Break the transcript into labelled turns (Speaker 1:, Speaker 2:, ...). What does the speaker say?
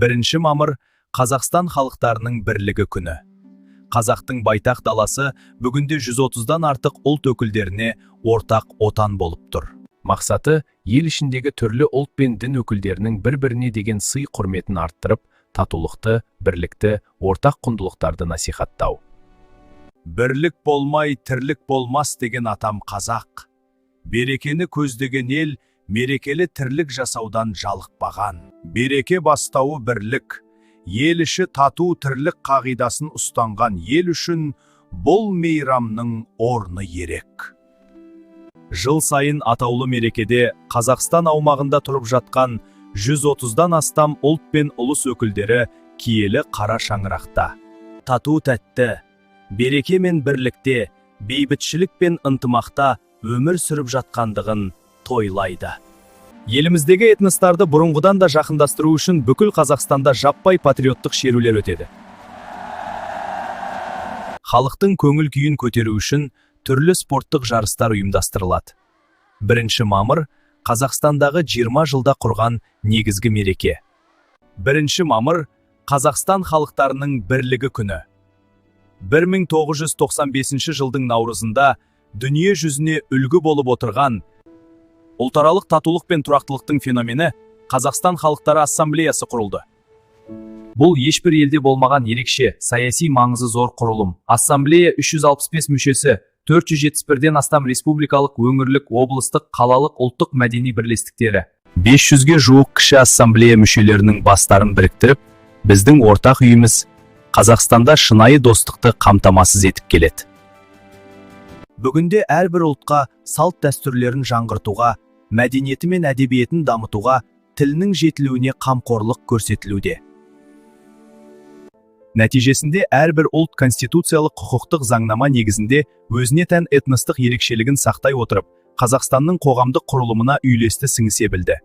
Speaker 1: 1 мамыр – Қазақстан халықтарының бірлігі күні. Қазақтың байтақ даласы бүгінде 130-дан артық ұлт өкілдеріне ортақ отан болып тұр.
Speaker 2: Мақсаты – ел ішіндегі түрлі ұлт пен дін өкілдерінің бір-біріне деген сый-құрметін арттырып, татулықты, бірлікті, ортақ құндылықтарды насихаттау.
Speaker 1: Бірлік болмай, тірлік болмас деген атам қазақ. Берекені көздеген ел мерекелі тірлік жасаудан жалықпаған. Береке бастауы бірлік. Ел іші тату тірлік қағидасын ұстанған ел үшін бұл мейрамның орны ерек. Жыл сайын атаулы мерекеде Қазақстан аумағында тұрып жатқан 130-дан астам ұлт пен ұлыс өкілдері киелі қара шаңырақта тату тәтті, береке мен бірлікте, бейбітшілік пен ынтымақта өмір сүріп жатқандығын тойлайды. Еліміздегі этностарды бұрынғыдан да жақындастыру үшін бүкіл Қазақстанда жаппай патриоттық шерулер өтеді. Халықтың көңіл күйін көтеру үшін түрлі спорттық жарыстар ұйымдастырылады. 1 мамыр – Қазақстандағы 20 жылда құрған негізгі мереке. 1 мамыр – Қазақстан халықтарының бірлігі күні. 1995 жылдың наурызында дүние жүзіне үлгі болып отырған ұлтаралық татулық пен тұрақтылықтың феномені – Қазақстан халықтары ассамблеясы құрылды.
Speaker 2: Бұл ешбір елде болмаған ерекше, саяси маңызы зор құрылым. Ассамблея 365 мүшесі, 471-ден астам республикалық, өңірлік, облыстық, қалалық, ұлттық мәдени бірлестіктері,
Speaker 1: 500-ге жуық кіші ассамблея мүшелерінің бастарын біріктіріп, біздің ортақ үйіміз Қазақстанда шынайы достықты қамтамасыз етіп келеді. Бүгінде әрбір ұлтқа салт дәстүрлерін жаңғыртуға, мәдениеті мен әдебиетін дамытуға, тілінің жетілуіне қамқорлық көрсетілуде. Нәтижесінде әрбір ұлт конституциялық құқықтық заңнама негізінде өзіне тән этностық ерекшелігін сақтай отырып, Қазақстанның қоғамдық құрылымына үйлесті сіңісе білді.